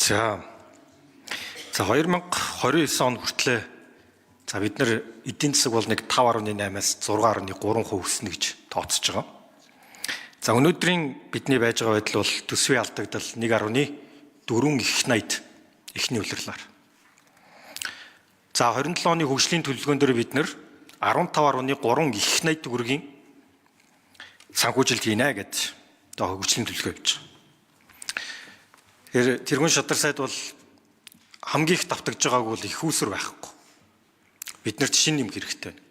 За. За 2029 он хүртлээр за бид нар эдийн засаг бол нэг 5.8-аас 6.3% өснө гэж тооцож байгаа. За өнөөдрийн бидний байж байгаа байдал бол төсвийн алдагдал 1.4 их 80 эхний улирлаар. За 27 оны хөгжлийн төлөвлөгөөн дээр бид нар 15.3 их 80 төгрөгийн санхүүжилт хийнэ гэж одоо хөгжлийн төлөвлөгөө явж байгаа. Тэгэхээр тэргүүн шадар сайд бол хамгийн их давтагж байгааг бол их үүсвэр байхгүй. Бид нарт шинэ юм хэрэгтэй байна.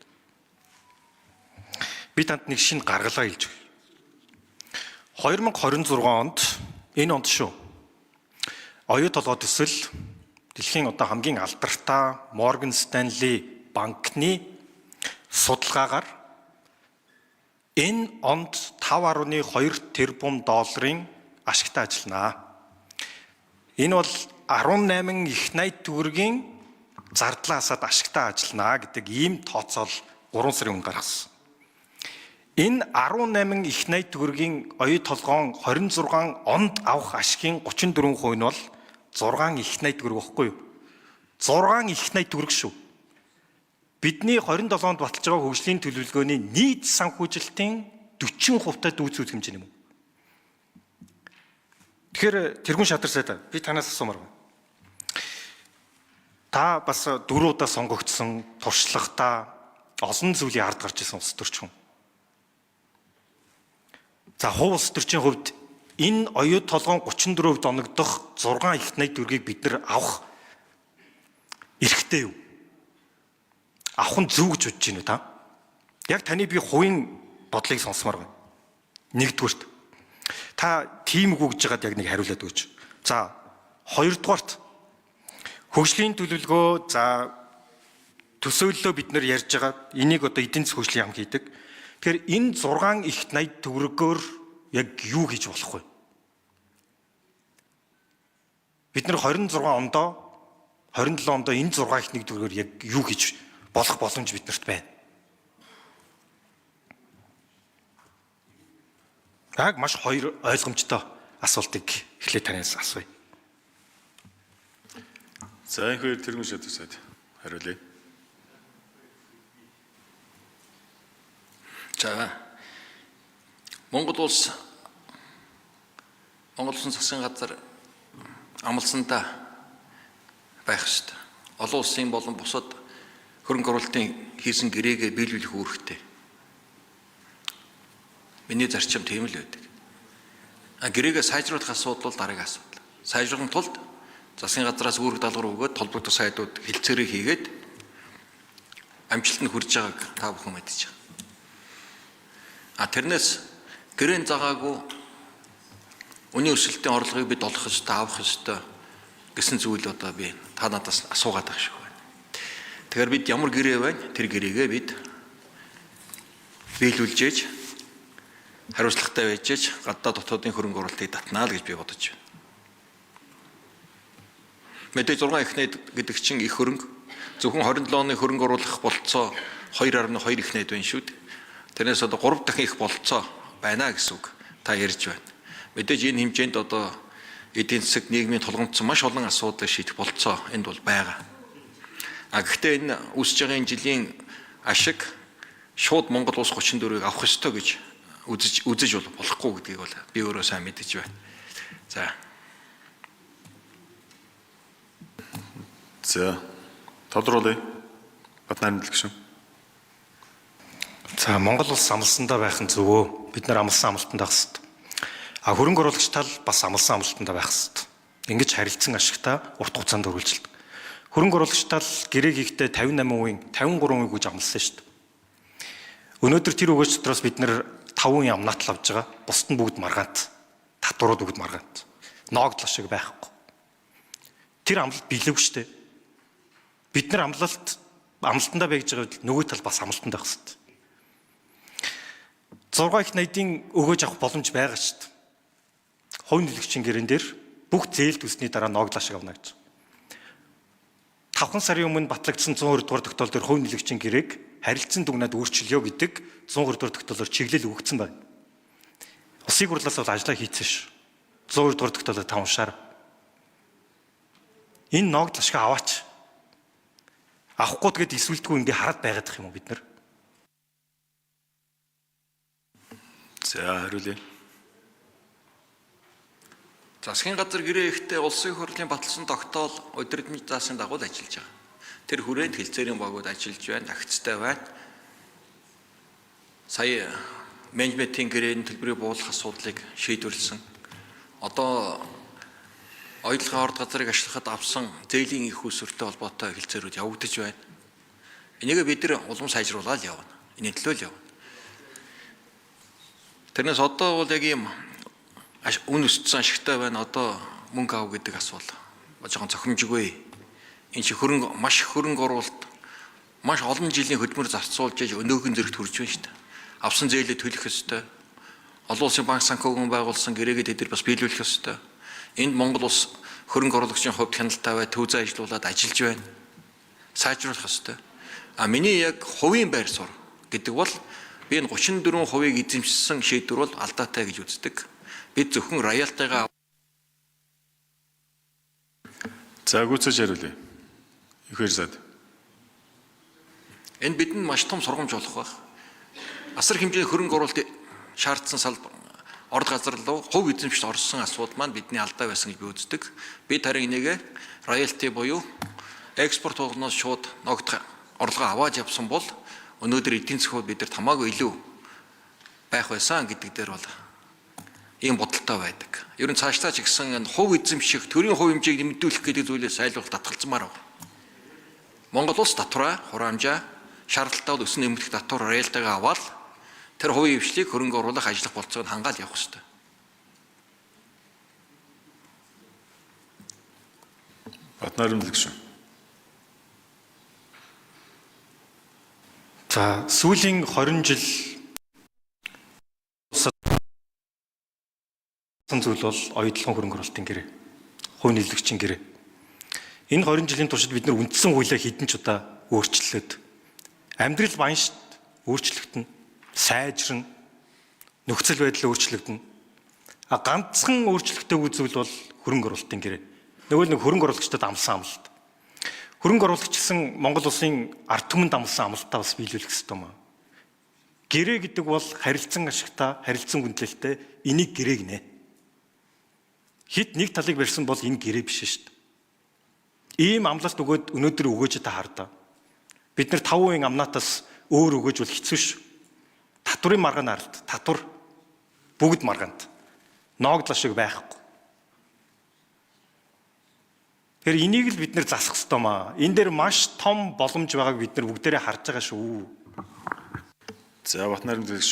Би танд нэг шинэ гаргалгаа хэлж өгье. 2026 онд энэ онд шүү. Оюу толгой төсөл дэлхийн одоо хамгийн алдартай Morgan Stanley банкны судалгаагаар энэ онд 5.2 тэрбум долларын ашигтай ажилланаа. Энэ бол 18 их 80 төгрөгийн зардлаасаад ашигтай ажилланаа гэдэг ийм тооцоол 3 сарын өмнө гаргасан. Энэ 18 их 80 төгрөгийн оюу толгоон 26 онд авах ашигын 34% нь бол 6 их 80 төгрөг багхгүй юу? 6 их 80 төгрөг шүү. Бидний 27 онд баталж байгаа хөгжлийн төлөвлөгөөний нийт санхүүжилтийн 40% та дүүцүүлэх хэмжээ юм уу? Тэгэхээр тэргүүн шатар сайд би танаас асуумаар байна. Та бас дөрөв удаа сонгогдсон туршлагатай олон зүйлийн ард гарч ирсэн улс төрч хүн. За хувь улс төрчийн хувьд энэ оюу толгоон 34% оногдох 6 их 80 төгрөгийг бид нар авах эрхтэй юу? Авах нь зөв гэж бодож байна уу та? Яг таны би хувийн бодлыг сонсомоор байна. Нэгдүгüрт та тийм үгүй гэж байгаад яг нэг хариулаад өгөөч. За хоёрдугаарт хөгжлийн төлөвлөгөө за төсөөллөө бид нар ярьж байгаа. Энийг одоо эдийн засгийн хөгжлийн яам хийдэг. Тэгэхээр энэ 6 их 80 төгрөгөөр яг юу хийж болох вэ? Бид нар 26 ондоо 27 ондоо энэ 6 их 1 төгрөгөөр яг юу хийж болох боломж биднэрт байна? Яг маш хоёр ойлгомжтой асуултыг эхлээд танаас асууя. За энэ хоёр тэргүүн шатар сайд хариулъя. За Монгол улс Монгол Улсын засгийн газар амлсандаа байх ёстой. Олон улсын болон бусад хөрөнгө оруулалтын хийсэн гэрээгээ биелүүлэх үүрэгтэй. Миний зарчим тийм л байдаг. А гэрээгээ сайжруулах асуудал бол дараагийн асуудал. Сайжруулахын тулд засгийн газраас үүрэг даалгавар өгөөд холбогдох сайдууд хэлцээрээ хийгээд амжилтанд хүрж байгааг та бүхэн мэдэж байгаа. А тэрнээс гэрээн загаагүй үнийн өсөлтийн орлогыг бид олох ёстой, авах ёстой гэсэн зүйл одоо би та надаас асуугаад байгаа шиг байна. Тэгэхээр бид ямар гэрээ байна? Тэр гэрээгээ бид биелүүлж ээж хариуцлагатай байж ээж гадаад дотоодын хөрөнгө оруулалтыг татнаа л гэж би бодож байна. Мэдээж 6 их найд гэдэг чинь их хөрөнгө. Зөвхөн 27 оны хөрөнгө оруулах болцоо 2.2 их найд байна шүү дээ. Тэрнээс одоо 3 дахин их болцоо байна гэсэн үг та ярьж байна. Мэдээж энэ хэмжээнд одоо эдийн засаг нийгмийн тулгамдсан маш олон асуудлыг шийдэх болцоо энд бол байгаа. А гэхдээ энэ үүсэж байгаа энэ жилийн ашиг шууд Монгол улс 34-ийг авах ёстой гэж үзэж болохгүй гэдгийг бол би өөрөө сайн мэдэж байна. За. За тодруулъя. Батнарын дэлгшин. За Монгол улс амлсандаа байх нь зөв. Бид нар амлсан амлалтанд байх ёстой. А хөрөнгө оруулагч тал бас амлсан амлалтандаа байх ёстой. Ингэж харилцан ашигтай урт хугацаанд үргэлжилдэг. Хөрөнгө оруулагч тал гэрээ хийхдээ 58%, 53% гэж амласан шүү дээ. Өнөөдөр тэр өгөөж дотроос бид нар 5% амнаатал авж байгаа. Бусд нь бүгд маргаант. Татварууд бүгд маргаант. Ноогдол шиг байхгүй. Тэр амлалт билэв шүү дээ. Бид нар амлалтандаа байж байгаа үед нөгөө тал бас амлалтанд байх ёстой. 6 их 80-ийн өгөөж авах боломж байгаа шүү дээ. Хувь нөлөгчийн гэрэн дээр бүх зээл төсний дараа ноогдол ашиг авна гэж. 5 сарын өмнө батлагдсан 120 дугаар тогтоол дээр хувь нөлөгчийн гэрээг харилцан дүгнээд өөрчилё гэдэг 120 дугаар тогтоолоор чиглэл өгөгдсөн байна. Улсын хурлаас бол ажлаа хийцэн шүү. 120 дугаар тогтоолоор та уншаарай. Энэ ногдол ашиг аваач. Авахгүй тэгээд эсвэлтгүй ингээ хараад байгаад их юм уу бид нар? За хариулъя. Засгийн газар гэрээ ихтэй улсын хурлын баталсан тогтоол удирдамж заасан дагуу л ажиллаж байгаа. Тэр хүрээнд хэлцээрийн багууд ажиллаж байна, агцтай байна. Сая менежментийн гэрээний төлбөрийг буулгах асуудлыг шийдвэрлэсэн. Одоо оюутлогын орд газрыг ашиглахад авсан зээлийн их усүртэй холбоотой хэлцээрүүд явагдаж байна. Энийг бид нар улам сайжруулаад явна. Энэ төлөө л явна. Тэрнээс одоо бол яг ийм үн өссөн ашигтай байна. Одоо мөнгө ав гэдэг асуул. Жохон цохимжгүй. Энэ чи хөрөнгө маш их хөрөнгө оруулалт маш олон жилийн хөдөлмөр зарцуулж яж өнөөхөн зэрэгт хүрч байна шүү дээ. Авсан зээлээ төлөх ёстой. Олон улсын банк санхүүгийн байгуулсан гэрээгээ тэд нар бас биелүүлэх ёстой. Энд Монгол улс хөрөнгө оруулагчийн хувьд хяналттай бай, төв зай ажиллуулад ажиллаж байна. Сайжруулах ёстой. А миний яг хувийн байр суурь гэдэг бол би энэ 34%-ийг эзэмшсэн шийдвэр бол алдаатай гэж үздэг. Бид зөвхөн роялтайгаа За гүйцэж хариулъя. Их хоёр сайд. Энэ бидэнд маш том сургамж болох байх. Асар хэмжээний хөрөнгө оруулалт шаардсан салбар орд газар руу хувь эзэмшилт орсон асуудал маань бидний алдаа байсан гэж би үздэг. Бид харин энийгээ роялти буюу экспорт болгоноос шууд ногдох орлогоо аваад явсан бол өнөөдөр эдийн засгийн бид нар хамаагүй илүү байх байсан гэдэг дээр бол ийм бодолтой байдаг. Ер нь цаашдаа ч гэсэн энэ хувь эзэмших, төрийн хувь хэмжээг нэмэгдүүлэх гэдэг зүйлээс айлуулт татгалзмаар байна. Монгол улс татвараа, хураамжаа, шаардлагатай бол өсөн нэмэгдэх татвар роялтайгаа аваад тэр хувийн хвшлийг хөрөнгө оруулах ажиллах болцоог нь хангаал явах хэрэгтэй. Батнайрамдал гишүүн. За сүүлийн 20 жил зүйл бол оюутлогын хөрөнгө оруулалтын гэрээ. Хувь нийлэгчийн гэрээ. Энэ 20 жилийн туршид бид нар үндсэн хуулиа хэдэн ч удаа өөрчлөлөд амьдрал баян шт өөрчлөгдөнө, сайжирна, нөхцөл байдал өөрчлөгдөнө. А ганцхан өөрчлөгдөөгүй зүйл бол хөрөнгө оруулалтын гэрээ. Нөгөө нэг хөрөнгө оруулагчдад амлсан амлалт. Хөрөнгө оруулагч гэсэн Монгол улсын ард түмэнд амлсан амлалтаа бас биелүүлэх ёстой юм аа. Гэрээ гэдэг бол харилцан ашигтай, харилцан хүндлэлтэй энийг гэрээ гинэ. Хит нэг талыг барьсан бол энэ гэрээ биш шүү дээ. Ийм амлалт өгөөд өнөөдөр өгөөж та хардаа. Бид нар 5% амнаатаас өөр өгөөж бол хэцүү шүү. Татврын маргаан аралт, татвар бүгд маргаанд. Ноогдол шиг байхгүй. Тэгэхээр энийг л бид нэр засах ёстой маа. Энэ дээр маш том боломж байгааг бид нар бүгдээрээ харж байгаа шүү. За Батнайрамдал гишүүн.